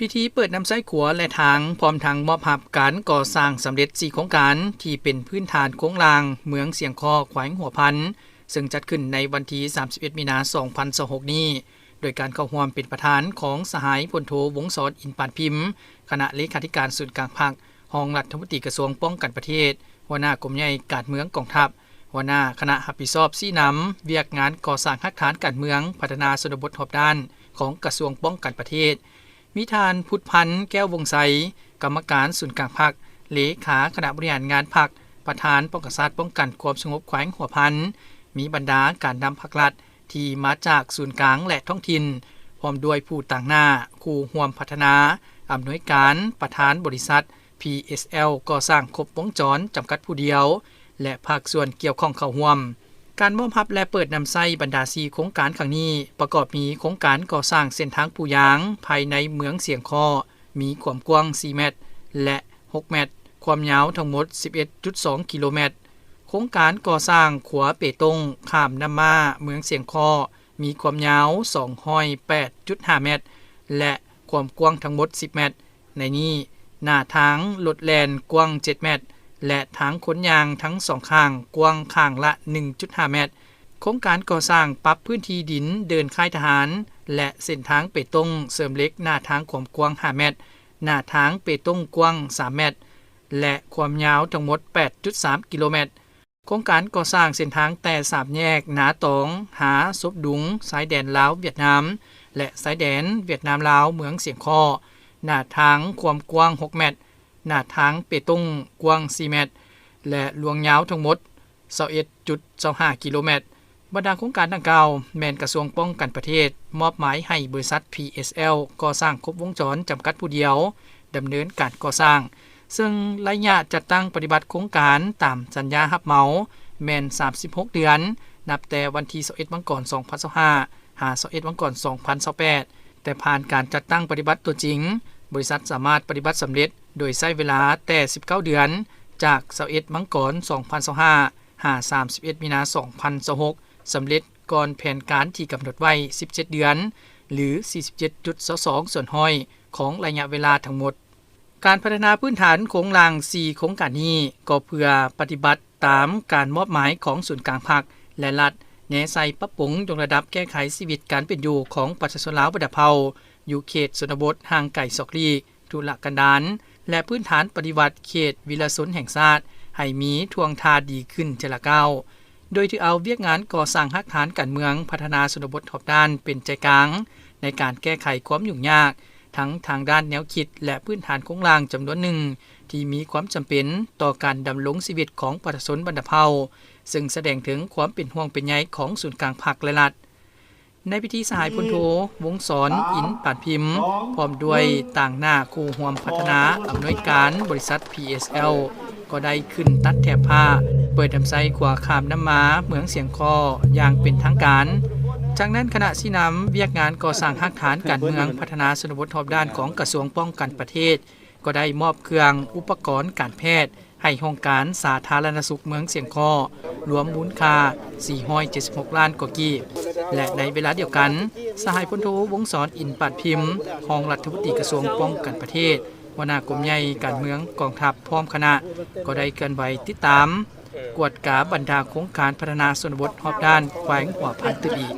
ພິທີເປີດນຳໃຊ້ຂົວ ແລະ ທາງ ພ້ອມທັງມອບຮັບການກໍ່ສ້າງສຳເລັດສີ່ໂຄງການ ທີ່ເປັນພື້ນຖານໂຄງລ່າງເມືອງຊຽງຄໍ້ ແຂວງຫົວພັນ ເຊິ່ງຈັດຂຶ້ນໃນວັນທີສາມສິບເອັດ ມີນາ ສອງພັນຊາວຫົກນີ້ ໂດຍການເຂົ້າຮ່ວມເປັນປະທານຂອງສະຫາຍ ພົນໂທ ວົງສອນ ອິນປານພິມ ຄະນະເລຂາທິການສູນກາງພັກ, ຮອງລັດຖະມົນຕີກະຊວງປ້ອງກັນປະເທດ, ຫົວໜ້າກົມໃຫຍ່ການເມືອງກອງທັບ, ຫົວໜ້າຄະນະຮັບຜິດຊອບຊີ້ນຳວຽກງານກໍ່ສ້າງຮາກຖານການເມືອງພັດທະນາຊົນນະບົດຮອບດ້ານຂອງກະຊວງປ້ອງກັນປະເທດ, ມີທ່ານ ພຸດພັນ ແກ້ວວົງໄຊ ກຳມະການສູນກາງພັກ, ເລຂາຄະນະບໍລິຫານງານພັກ, ປະທານປ້ອງກັນຊາດປ້ອງກັນຄວາມສະຫງົບແຂວງຫົວພັນ, ມີບັນດາການນຳພັກລັດທີ່ມາຈາກສູນກາງ ແລະ ທ້ອງຖິ່ນ, ພ້ອມດ້ວຍຜູ້ຕາງໜ້າ, ຄູ່ຮ່ວມພັດທະນາ, ອຳນວຍການ, ປະທານບໍລິສັດ ພີເອສແອລ ກໍ່ສ້າງຄົບວົງຈອນ ຈຳກັດຜູ້ດຽວ ແລະ ພາກສ່ວນກ່ຽວຂ້ອງເຂົ້າຮ່ວມ. ການມອບຮັບ ແລະ ເປີດນຳໃຊ້ບັນດາສີ່ໂຄງການຄັ້ງນີ້ ປະກອບມີໂຄງການກໍ່ສ້າງເສັ້ນທາງປູຢາງພາຍໃນເມືອງຊຽງຄໍ້ ມີຄວາມກວ້າງສີ່ແມັດ ແລະ ຫົກແມັດ, ຄວາມຍາວທັງໝົດສິບເອັດຈຸດສອງກິໂລແມັດ, ໂຄງການກໍ່ສ້າງຂົວເປຕົງຂ້າມນ້ຳມ້າເມືອງຊຽງຄໍ້ ມີຄວາມຍາວສອງຮ້ອຍແປດຈຸດຫ້າແມັດ ແລະ ຄວາມກວ້າງທັງໝົດສິບແມັດ. ໃນນີ້ ໜ້າທາງລົດແລ່ນກວ້າງເຈັດແມັດ ແລະ ທາງຄົນຍ່າງທັງສອງຂ້າງກວ້າງຂ້າງລະໜຶ່ງຈຸດຫ້າແມັດ. ໂຄງການກໍ່ສ້າງປັບພື້ນທີ່ດິນເດີ່ນຄ້າຍທະຫານ ແລະ ເສັ້ນທາງເປຕົງເສີມເຫຼັກໜ້າທາງຄວາມກວ້າງຫ້າແມັດ, ໜ້າທາງເປຕົງກວ້າງສາມແມັດ ແລະ ຄວາມຍາວທັງໝົດແປດຈຸດສາມກິໂລແມັດ. ໂຄງການກໍ່ສ້າງເສັ້ນທາງແຕ່ສາມແຍກນາຕອງ ຫາສົບດຸງ ຊາຍແດນລາວ-ຫວຽດນາມ ແລະ ຊາຍແດນຫວຽດນາມ-ລາວ ເມືອງຊຽງຄໍ້ ໜ້າທາງຄວາມກວ້າງຫົກແມັດ, ໜ້າທາງເປຕົງກວ້າງສີ່ແມັດ ແລະ ລວງຍາວທັງໝົດຊາວເອັດຈຸດຊາວຫ້າກິໂລແມັດ. ບັນດາໂຄງການດັ່ງກ່າວ ແມ່ນກະຊວງປ້ອງກັນປະເທດມອບໝາຍໃຫ້ບໍລິສັດ ພີເອສແອລ ກໍ່ສ້າງຄົບວົງຈອນ ຈຳກັດຜູ້ດຽວ ດຳເນີນການກໍ່ສ້າງ, ເຊິ່ງໄລຍະຈັດຕັ້ງປະຕິບັດໂຄງການຕາມສັນຍາຮັບເໝົາແມ່ນສາມສິບຫົກເດືອນ, ນັບແຕ່ວັນທີຊາວເອັດ ມັງກອນ ສອງພັນຊາວຫ້າ ຫາ ຊາວເອັດ ມັງກອນ ສອງພັນຊາວແປດ, ແຕ່ຜ່ານການຈັດຕັ້ງປະຕິບັດຕົວຈິງ, ບໍລິສັດສາມາດປະຕິບັດສຳເລັດໂດຍໃຊ້ເວລາແຕ່ສິບເກົ້າເດືອນ, ຈາກ ຊາວເອັດ ມັງກອນ ສອງພັນຊາວຫ້າ ຫາ ສາມສິບເອັດ ມີນາ ສອງພັນຊາວຫົກ ສຳເລັດກ່ອນແຜນການທີ່ກຳນົດໄວ້ສິບເຈັດເດືອນ ຫຼື ສີ່ສິບເຈັດຈຸດຊາວສອງສ່ວນຮ້ອຍຂອງໄລຍະເວລາທັງໝົດ. ການພັດທະນາພື້ນຖານໂຄງລ່າງສີ່ໂຄງການນີ້ ກໍເພື່ອປະຕິບັດຕາມການມອບໝາຍຂອງສູນກາງພັກ ແລະ ລັດ, ແນໃສ່ປັບປຸງຍົກລະດັບແກ້ໄຂຊີວິດການເປັນຢູ່ຂອງປະຊາຊົນລາວບັນດາເຜົ່າ ຢູ່ເຂດຊົນນະບົດຫ່າງໄກສອກຫຼີກ ທຸລະກັນດານ ແລະ ພື້ນຖານປະຕິວັດເຂດວິລະຊົນແຫ່ງຊາດ ໃຫ້ມີທ່ວງທ່າດີຂຶ້ນເທື່ອລະກ້າວ, ໂດຍຖືເອົາວຽກງານກໍ່ສ້າງຮາກຖານການເມືອງພັດທະນາຊົນນະບົດຮອບດ້ານເປັນໃຈກາງ ໃນການແກ້ໄຂຄວາມຫຍຸ້ງຍາກ ທັງທາງດ້ານແນວຄິດ ແລະ ພື້ນຖານໂຄງລ່າງຈຳນວນໜຶ່ງ ທີ່ມີຄວາມຈຳເປັນຕໍ່ການດຳລົງຊີວິດຂອງປະຊາຊົນບັນດາເຜົ່າ, ເຊິ່ງສະແດງເຖິງຄວາມເປັນຫ່ວງເປັນໃຍຂອງສູນກາງພັກ ແລະ ລັດ. ໃນພິທີ ສະຫາຍພົນໂທ ວົງສອນ ອິນປານພິມ ພ້ອມດ້ວຍຕາງໜ້າຄູ່ຮ່ວມພັດທະນາອຳນວຍການບໍລິສັດ ພີເອສແອລ ກໍໄດ້ຂຶ້ນຕັດແຖບຜ້າ ເປີດນຳໃຊ້ຂົວຂ້າມນ້ຳມ້າເມືອງຊຽງຄໍ້ຢ່າງເປັນທາງການ. ຈາກນັ້ນ ຄະນະຊີ້ນຳວຽກງານກໍ່ສ້າງຮາກຖານການເມືອງພັດທະນາຊົນນະບົດຮອບດ້ານຂອງກະຊວງປ້ອງກັນປະເທດ ກໍໄດ້ມອບເຄື່ອງອຸປະກອນການແພດ ໃຫ້ຫ້ອງການສາທາລະນະສຸກເມືອງຊຽງຄໍ້ ລວມມູນຄ່າສີ່ຮ້ອຍເຈັດສິບຫົກລ້ານກວ່າກີບ ແລະ ໃນເວລາດຽວກັນ ສະຫາຍພົນໂທ ວົງສອນ ອິນປານພິມ ຮອງລັດຖະມົນຕີກະຊວງປ້ອງກັນປະເທດ, ຫົວໜ້າກົມໃຫຍ່ການເມືອງກອງທັບ ພ້ອມຄະນະ ກໍໄດ້ເຄື່ອນໄຫວຕິດຕາມ, ກວດກາບັນດາໂຄງການພັດທະນາຊົນນະບົດຮອບດ້ານແຂວງຫົວພັນຕື່ມອີກ.